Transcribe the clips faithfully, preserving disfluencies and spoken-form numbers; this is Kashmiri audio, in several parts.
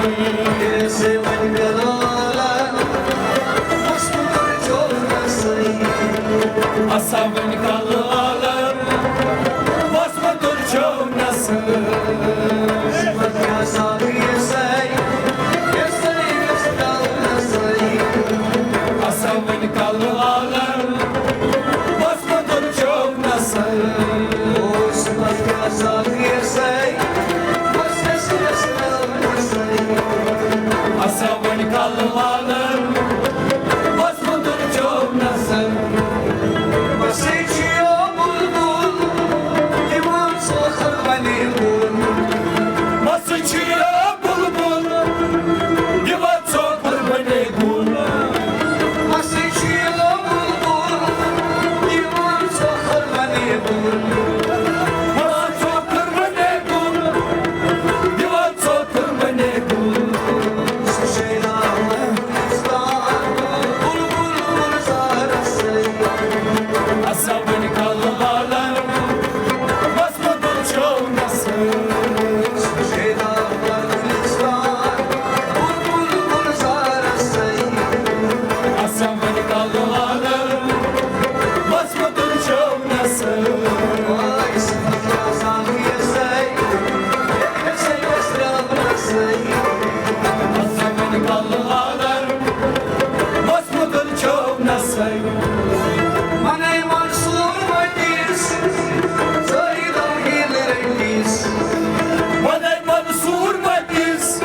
ہسا وۄنۍ کلہٕ والن، بس وۄتُر چھو نسٲے۔ ہسا وۄنۍ کلہٕ والن، بس وۄتُر چھو نسٲے۔ ہسا وۄنۍ کلہٕ والن، بس وۄتُر چھو نسٲے۔ بسے چھُ یو بلبل، دِوان ژوکر بنے گُل۔ بسے چھُ یو بلبل، دِوان ژوکر بنے گُل۔ بسے چھُ یو بلبل، دِوان ژوکر بنے گُل۔ بس ژوکر بنے گُل، دِوان ژوکر بنے گُل۔ سُہ شیدا بلبل گُلزار سٲری۔ ہسا وۄنۍ کلہٕ والن، بس وۄتُر چھو نسٲے۔ شیدا بلبل گُلزار سٲری۔ ہسا وۄنۍ کلہٕ والن، بس وۄتُر چھو نسٲے۔ ہسا وۄنۍ کلہٕ والن، بس وۄتُر چھو نسٲے۔ ونے منصور متیس، زٲہدو ہیلہٕ رٔٹِس۔ ونے منصور متیس،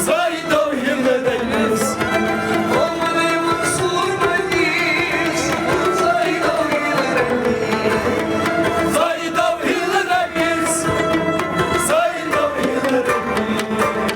زٲہدو ہیلہٕ رٔٹِس۔ او ونے منصور متیس، زٲہدو ہیلہٕ رٔٹِس۔ زٲہدو ہیلہٕ رٔٹِس۔ زٲہدو ہیلہٕ رٔٹِس۔